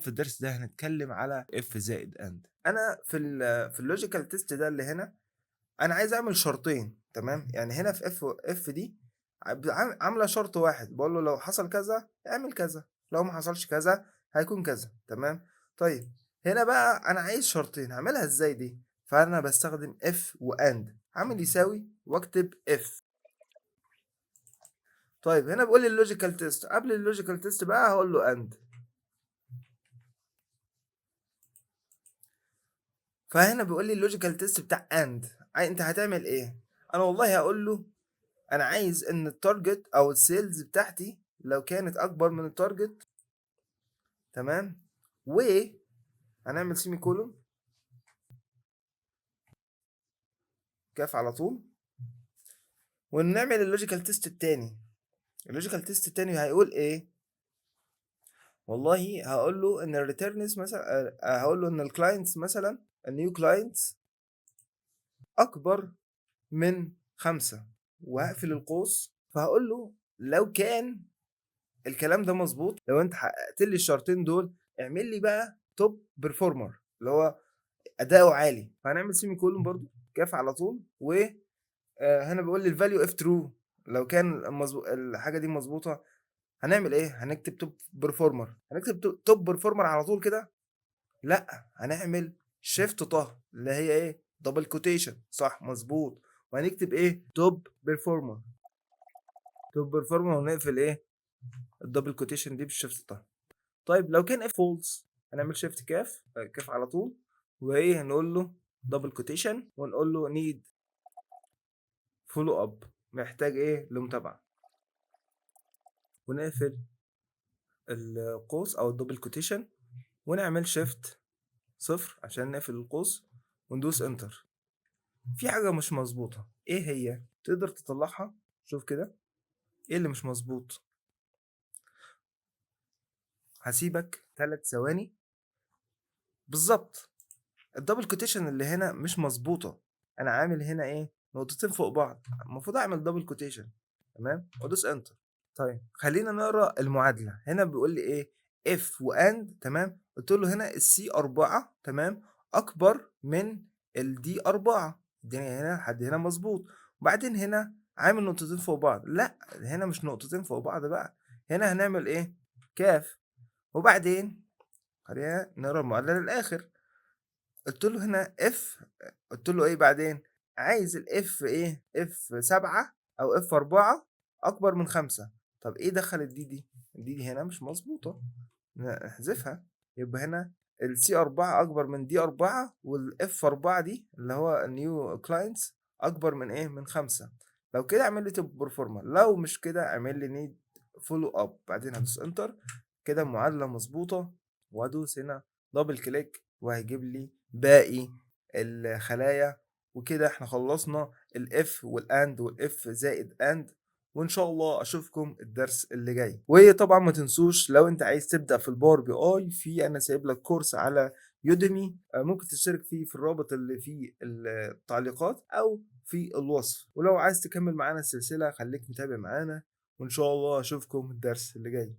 في الدرس ده هنتكلم على if زائد and. انا في ال logical test ده اللي هنا انا عايز اعمل شرطين، تمام؟ يعني هنا في if دي عامله شرط واحد، بقول له لو حصل كذا اعمل كذا، لو ما حصلش كذا هيكون كذا، تمام؟ طيب هنا بقى انا عايز شرطين، هعملها ازاي دي؟ فانا بستخدم if و and، هعمل يساوي واكتب if. طيب هنا بيقول لي ال logical test، قبل ال logical test بقى هقول له and. فهنا بيقول لي ال logical test بتاع and، انت هتعمل ايه؟ انا والله هقول له انا عايز ان ال target او ال sales بتاعتي لو كانت اكبر من ال target، تمام؟ و هنعمل semicolon كاف على طول، ونعمل ال logical test التاني. ال logical test التاني هيقول ايه؟ والله هقول له ان ال returns مثلا، هقول له ان ال clients مثلا، ال new clients اكبر من 5، وهقفل القوس. فهقول له لو كان الكلام ده مظبوط، لو انت حققت لي الشرطين دول اعمل لي بقى top performer اللي هو اداؤه عالي. فهنعمل semicolon برضو كاف على طول، و هنا بيقول لي ال value if true، لو كان الحاجة دي مظبوطة هنعمل ايه؟ هنكتب top performer. هنكتب top performer على طول كده؟ لا، هنعمل shift طه اللي هي ايه؟ double quotation، صح مظبوط. وهنكتب ايه؟ top performer، top performer، ونقفل ايه؟ ال double quotation دي بال shift طه. طيب لو كان if false هنعمل shift كاف، كاف على طول، وايه؟ هنقول له double quotation ونقول له need follow up، محتاج ايه؟ لمتابعة، ونقفل القوس او ال double quotation ونعمل shift 0 عشان نقفل القوس وندوس enter. في حاجة مش مظبوطة، ايه هي؟ تقدر تطلعها؟ شوف كده ايه اللي مش مظبوط. هسيبك 3 ثواني بالظبط. ال double quotation اللي هنا مش مظبوطة، انا عامل هنا ايه؟ نقطتين فوق بعض، المفروض اعمل double quotation، تمام؟ وادوس enter. طيب خلينا نقرا المعادلة. هنا بيقول لي ايه؟ if و and، تمام؟ قلت له هنا ال C 4، تمام، اكبر من ال D 4، الدنيا هنا لحد هنا مظبوط. وبعدين هنا عامل نقطتين فوق بعض، لا هنا مش نقطتين فوق بعض بقى، هنا هنعمل ايه؟ كاف. وبعدين خلينا نقرا المعادلة للاخر. قلت له هنا if، قلت له ايه بعدين؟ عايز ال F ايه؟ F 7 او F 4 اكبر من 5. طب ايه دخل ال D دي؟ ال D دي هنا مش مظبوطة، نحذفها. يبقى هنا ال C 4 اكبر من D 4، وال F 4 دي اللي هو ال new clients اكبر من ايه؟ من 5. لو كده اعمل لي top performer، لو مش كده اعمل لي need follow up. بعدين هدوس enter، كده المعادلة مظبوطة، وادوس هنا double click وهيجيب لي باقي الخلايا. وكده احنا خلصنا ال if وال and وال if زائد and، وان شاء الله اشوفكم الدرس اللي جاي. وطبعا ما تنسوش لو انت عايز تبدا في ال Power BI، في انا سايب لك كورس على Udemy، ممكن تشترك فيه في الرابط اللي في التعليقات او في الوصف. ولو عايز تكمل معانا السلسلة خليك متابع معانا، وان شاء الله اشوفكم الدرس اللي جاي.